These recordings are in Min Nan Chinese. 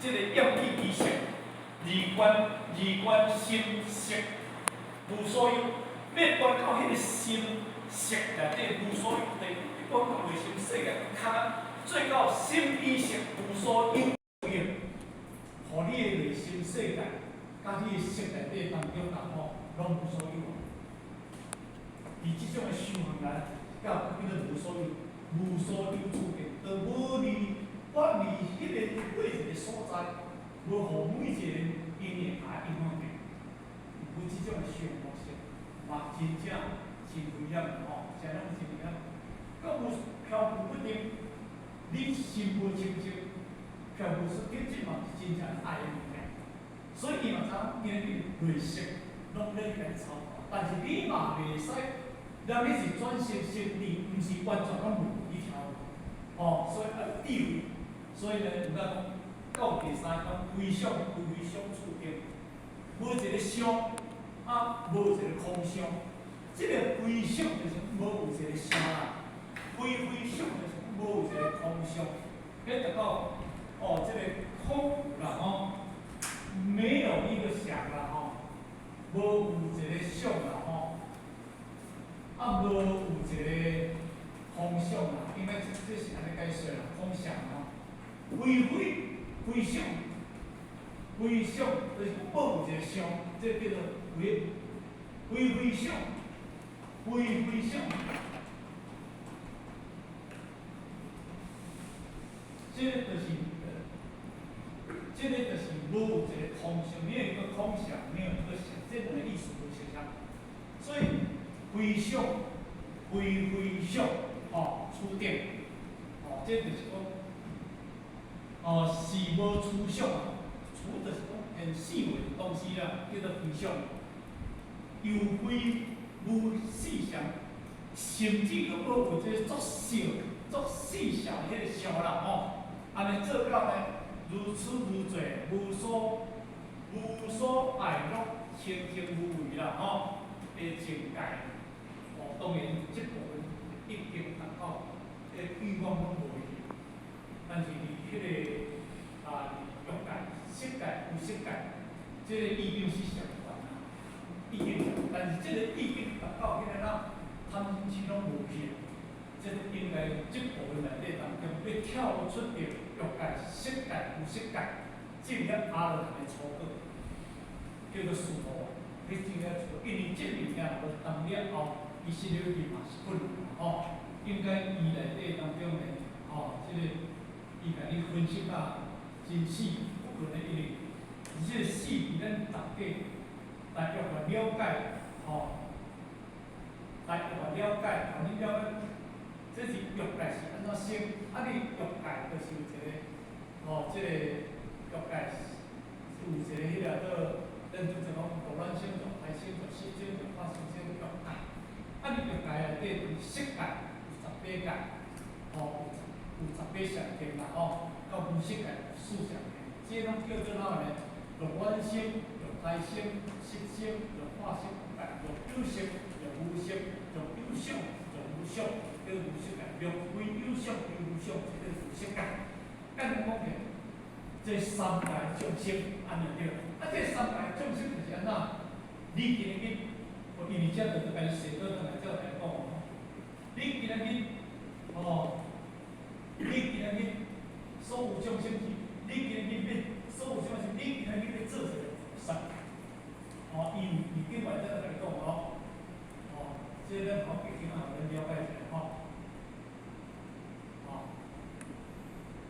這個厭棄意識，二觀二觀心識無所有，欲斷到彼個心識內底無所有地，你講到內心世界較做到心意識無所有用，予你的內心世界，佮你的識內底當中啦吼，攏無所有。佇這種的修行來，到叫做無所有，無所有處境，就無離遠離彼個每一個所在，無予每一個因緣來影響著，有這種的修模式，嘛真正真危險吼，誠攏真危險。閣有飄浮不定，你心無清淨，飄浮不定，這嘛是真正愛的物件。所以伊嘛知影今日內識攏咧共你操控，但是你嘛袂使，咱你是轉識成智，毋是完全攏無你聽無？吼，所以愛智慧。所以呢，有咱講到第三講非想非非想處境，無一個想，啊，無一個空想。這個非想就是無有一個想啦，非非想就是無有一個空想。彼達到哦，這個空啦吼，沒有一個想啦吼，無有一個想啦吼，啊，無有一個空想啦，應該這是按呢解說啦，空想吼，非非非想，非想就是無有一個想，這叫做非非非想，非非想，這個就是，這個就是無有一個空想，沒有一個空想，沒有一個想，這兩個意思無相像。所以非想非非想，吼，處境，吼，這就是講，哦，是無處想啊，處就是講現四維的東西啦，叫做非想。猶非無四相，甚至閣無有這個作小、作細小彼個相啦吼。按呢做到呢，如此如做，無所無所愛樂，清淨無為啦吼。的境界，哦，當然這部分已經達到，的欲望攏無去，但是佇彼個啊，欲界、色界、無色界，這個意境是上懸啊，意境上，但是這個意境達到彼個哪，貪嗔痴攏無去，這個應該這部分內底當中，欲跳出著欲界、色界、無色界，進入阿羅漢的初果，叫做須陀洹，彼進入初，因為這物件無當了後，伊實入去嘛是困難吼，應該伊內底當中呢，吼，這個伊共你分析甲真細，不可能因為這個細佇咱逐家大約了解，吼，大約了解，互你了解，這是欲界是按怎生，啊你欲界就是有一個，吼，這個欲界是有一個彼個做，咱拄則講五卵生、六胎生、六識生、六化生生欲界，啊你欲界內底有色界有十八界，吼，有十八相境啦吼，到無色界有四相境，這攏叫做哪呢？六卵生、六胎生、識生、六化生、六有色、六無色、六有想、六無想，叫無色界；六非有想非無想，這叫無色界。簡單講起來，這三界眾生按呢對。啊，這三界眾生就是按怎？你今日，我因為這就共你寫倒轉來照來講吼。你今日，吼，你今日所有眾生是，你今日欲所有眾生，你今日欲做一個菩薩，吼，伊有伊另外再共你講吼，吼，這個咱吼已經予咱了解一下吼，吼，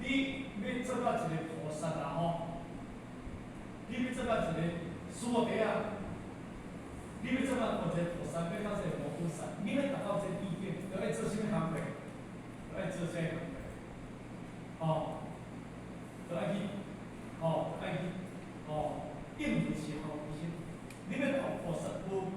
你欲做到一個菩薩啦吼，你欲做到一個師父弟啊，你欲做到一個菩薩，欲到一個摩訶薩，你欲達到這個意境，著愛做啥物工課？著愛做啥物工課？吼，著愛去，吼，愛去，吼，應如是後其實，你欲到菩薩無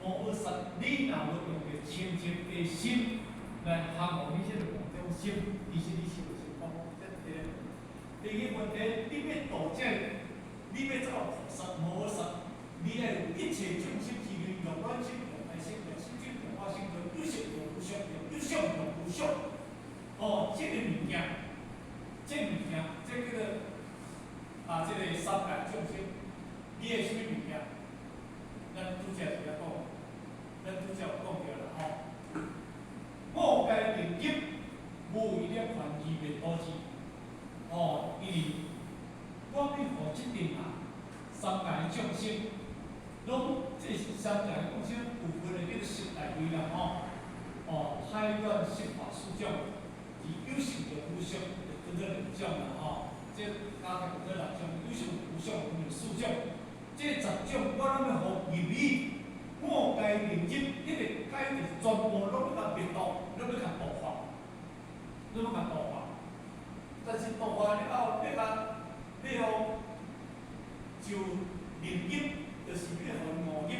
摩訶薩，你若無用著清淨的心來降伏你這個五種心，其實你是無成功。這第一個。第二個問題，你欲度這個，你欲做到菩薩摩訶薩，你愛有一切眾生之類，六卵生、六胎生、六識生、六化生、六有色、六無色、六有想、六無想。哦，這個物件，這個物件，這叫做三界眾生，你愛啥物物件？咱拄才是遐講，咱拄才有講著啦吼。五界能入，無為涅槃二滅度智。哦，因為我欲予這陣啊，三界眾生，攏這三界眾生有分的叫做十大類啦吼。哦，胎卵濕化四種，佇有性著無相，就分做兩種啦吼。這加起來分做六種，有性無相分做四種。這十種我攏欲予入去五界能入，彼個界就是全部攏欲共滅度，攏欲共度化，攏欲共度化。但是度化了後，欲共欲予就能入，就是欲予悟入，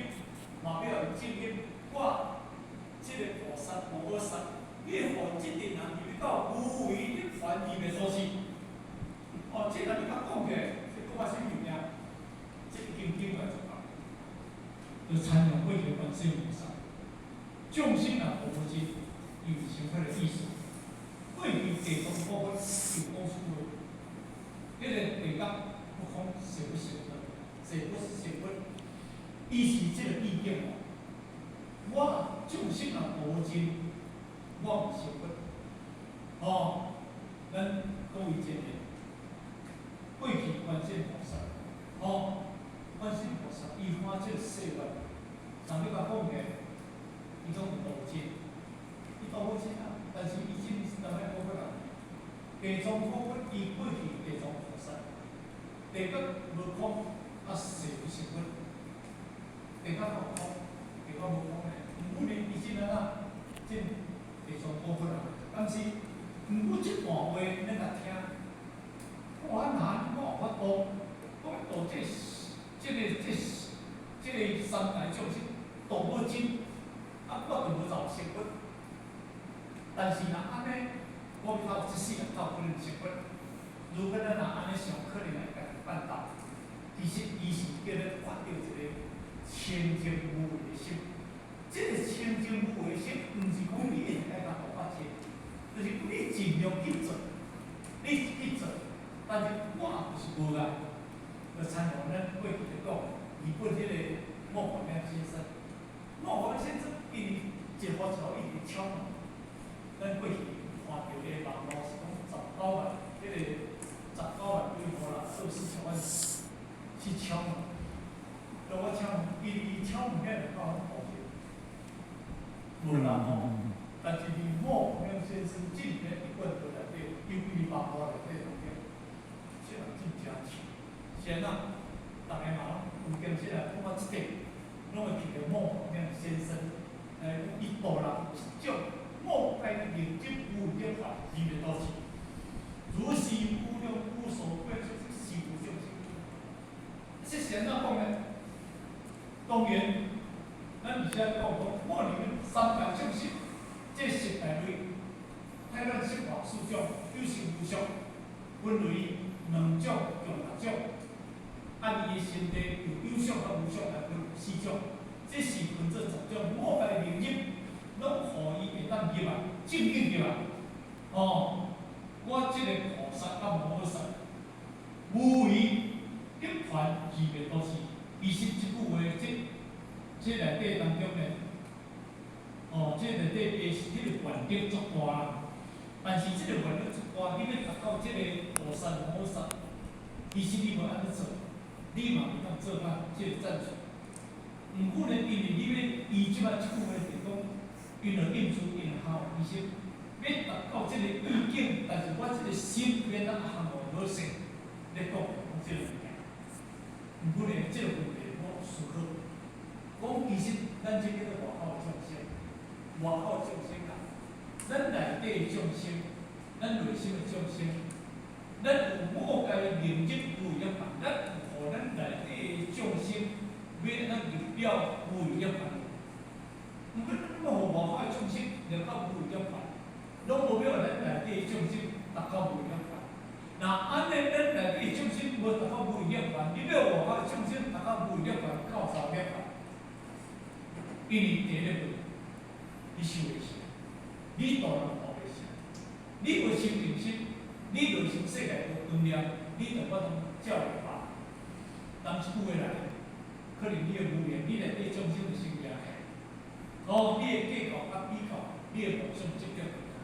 嘛欲予證入。我這個菩薩摩訶薩，欲予這陣人入去到無為涅槃二滅度智。哦，這個你共講起來，這講啊啥物物件？這已經經過做到，就參用過去觀世音菩薩，眾生若度無盡，伊有成佛的意思。過去地藏菩薩有講出話，彼個地藏不空是不成佛，是不成佛？伊是這個意境哦。我眾生若度無盡，我毋成佛。哦，咱各位這個過去觀世音菩薩，哦，觀世音菩薩伊看這個世願，人欲共講起來，伊總有度無盡，伊度無盡啊，但是伊真是當欲講過來，地藏菩薩伊過去地藏菩薩，地閣無空，啊誓不成佛，地閣無空，地閣無空咧，毋過呢，伊真安怎進地藏菩薩啊？但是毋過這段話，咱若聽，我哪我有法度，我欲度這個三界眾生度無盡，啊，我就無走成佛。但是若按呢，我到這世人才有可能成佛。如果咱若按呢想，可能會家己辦到。其實伊是叫咱發著一個清淨無為的心。這個清淨無為的心，毋是講你一定愛共度發誓，就是你盡量去做，你去做，但是我就是無愛。就參像咱過去咧講，日本彼個莫華亮先生，莫華亮先生因為一號一號一直敲門，咱過去看著彼個網路是講19萬，彼個19萬幾戶啦，24萬去敲門，就我敲門，伊伊敲門遐就到阮度去，無啦吼。但是佇莫華亮先生進前一貫道內底，尤其佇網路內底當中，這人真正強。是按怎？逐个嘛攏有經時來講到這個，攏會提著莫華亮先生來伊度人一種五界能入無為涅槃二滅度智，如是無量無數過去世無眾生。這是按怎講呢？當然，咱而且講講，我認為三界眾生，這十大類，胎卵濕化四種，有形無相，分為兩種共六種。按伊的心地有有相佮無相來分四種，這是分做十種五界能入，攏予伊會當入來，正經入來。哦，我這個菩薩佮摩訶薩，無為涅槃二滅度智。其實這句話，這內底當中呢，哦，這內底的彼個願力足大啦。但是這個願力足大，你欲達到這個菩薩摩訶薩，其實你無按呢做，你嘛會當做到這個讚許。毋過呢，因為你欲伊這擺這句話就是講，因為應主因效，其實欲達到這個意境，但是我這個心欲當行無好勢，咧講講這個物件。毋過呢，這個問題我有思考，講其實咱這叫做外口的眾生，外口的眾生啊，咱內底的眾生，咱內心的眾生，咱有五界能入無為涅槃，咱有予咱內底的眾生欲咱入了無為涅槃。毋過咱欲予外口的眾生入到無為涅槃，攏無欲予咱內底的眾生達到無為涅槃。若按呢，咱內底眾生無達到無為涅槃，你欲外口的眾生達到無為涅槃，到啥涅槃？因為第一個，你修會成，你度人度會成，你無清淨心，你內心世界無光亮，你就無法度照會法。人一句話來，可能你的無明，你內底眾生就先掠起來。哦，你的計較佮比較，你的妄想執著就掠起來。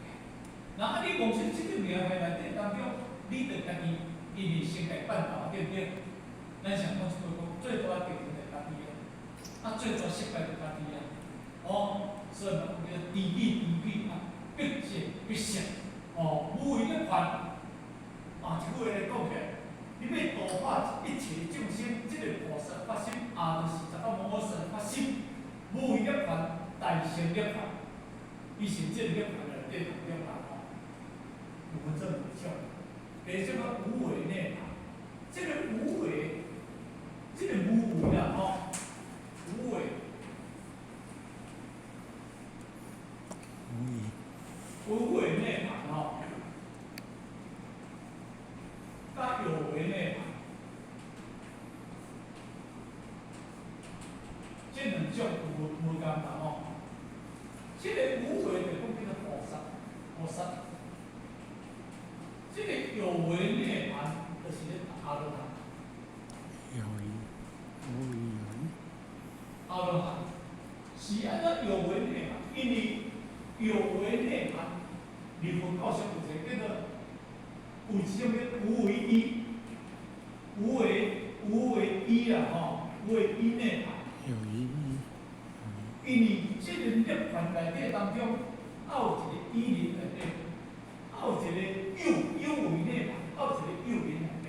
那啊，你妄想執著掠起來內底當中，你就家己因為先共絆倒，對毋對？咱常講一句講，最大的敵人就家己啊，啊，最大失敗就家己啊。哦，所以嘛講叫知己知彼啊，必戰必勝。哦，無為涅槃，啊，一句話來講起來，你欲度化一切眾生，這個菩薩發心，啊，就是達到摩訶薩發心，無為涅槃，大乘涅槃，伊是這個涅槃內底當中啦吼，有分這兩種，第一種叫無為涅槃，這個無為，這個無為啦吼，無為。無為涅槃吼，佮有為涅槃，這兩種有無無仝啦吼。這個無為就講叫做菩薩，菩薩。這個有為涅槃就是咧阿羅漢。有為，無為有為。阿羅漢是按怎有為涅槃？因為有為涅槃，離佛教上有一個叫做有一種叫無為依，無為無為依啦吼，無為依涅槃。有依依。因為這個涅槃內底當中，還有一個依輪內底，還有一個有有為涅槃，還有一個有輪內底，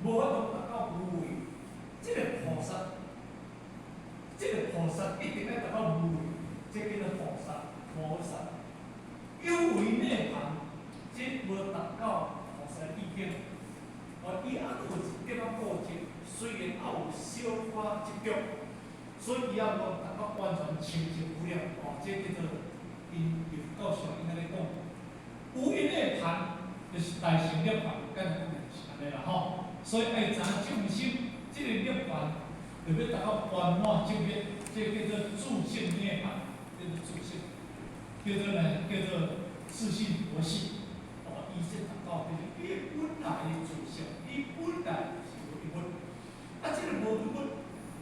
無法度達到無為。這個菩薩，這個菩薩一定愛達到無為，這叫做菩薩。菩薩有為涅槃，這無達到菩薩意境。哦，伊猶閣有一點仔固執，雖然猶有小可執著，所以伊猶無達到完全清淨無染。哦，這叫做𪜶佛教上𪜶按呢講。無為涅槃就是大乘涅槃，簡單講就是按呢啦吼。所以愛知影眾生這個涅槃，就欲達到圓滿正滅，這叫做自性涅槃，叫做自性。叫做呢，叫做自性佛性，哦，伊這達到就是伊本來的自性，伊本來就是無一物，啊，這個無一物，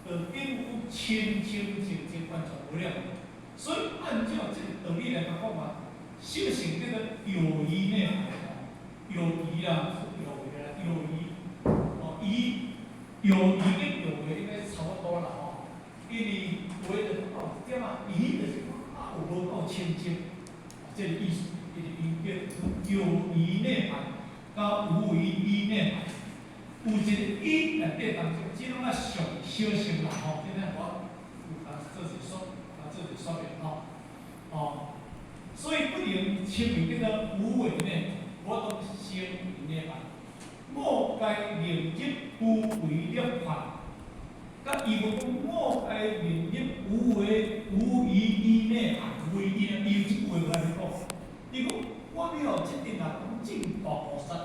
就等於講清清淨淨完全無染。所以按照這個道理來講嘛，小乘叫做有餘涅槃，有餘啦，有餘啦，有餘，哦，餘，有餘跟有為應該差不多啦吼，因為為就到一點仔，餘就是講。有無夠清淨，這個意思，伊就因叫有餘涅槃，佮無為依涅槃，有一個依內底當中，這攏愛上小乘啦吼，這個我有通做一個說，啊做一個說明吼，哦，所以不能稱為叫做無為涅，我當成為涅槃，莫該令入無為涅槃。佮伊無講莫該令入無為無餘依涅槃，無依呢？伊有這句話來講，伊講我欲予這陣啊講證大菩薩的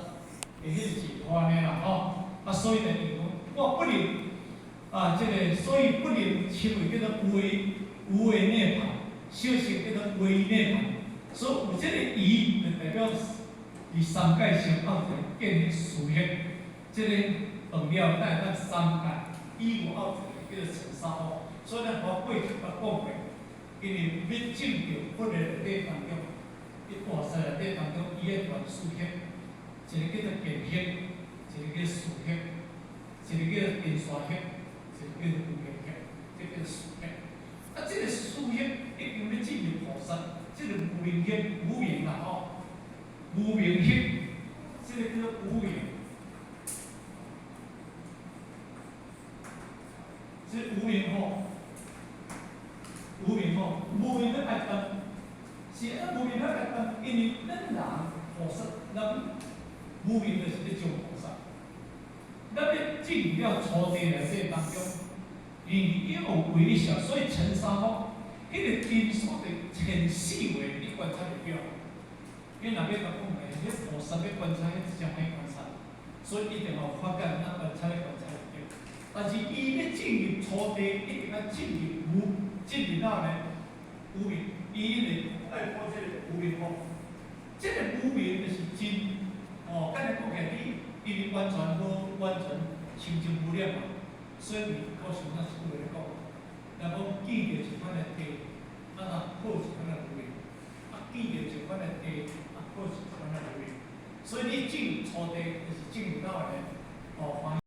彼個解脫按呢啦吼，啊所以呢，伊講我不能啊，這個所以不能稱為叫做無為無為涅槃，小乘叫做為涅槃，所以有這個疑就代表佇三界上有一個見思惑，這個斷了才會當三界。以外有一個叫做塵沙惑，所以咱我過去捌講過，因為欲證著佛的內底當中，佇大師內底當中，伊愛斷四惑，一個叫做見惑，一個叫思惑，一個叫做塵沙惑，一個叫做無明惑，這叫做四惑。啊，這個四惑已經欲進入菩薩，這個無明惑，無明啦吼，無明惑，這個叫做無明。這無明吼，無明吼，無明欲愛斷，是按無明欲愛斷，因為咱人菩薩，咱無明就是咧種菩薩。咱欲進入了初地內底當中，因為伊有為相，所以塵沙惑，彼個塵沙的前四維你觀察會著。你若欲共講的，彼菩薩欲觀察，彼真歹觀察，所以一定要有法眼，咱觀察咧觀察會著。但是伊欲進入初地，一定愛進入無，進入哪呢？無明，伊一定愛破這個無明惑。這個無明就是真，哦，簡單講起來，你因為完全無完全清淨無染嘛，所以高雄那一句話咧講，若講見著一款的地，啊若好一款的如來，啊見著一款的地，啊好一款的如來。所以你種初地就是種有夠的哦，歡喜。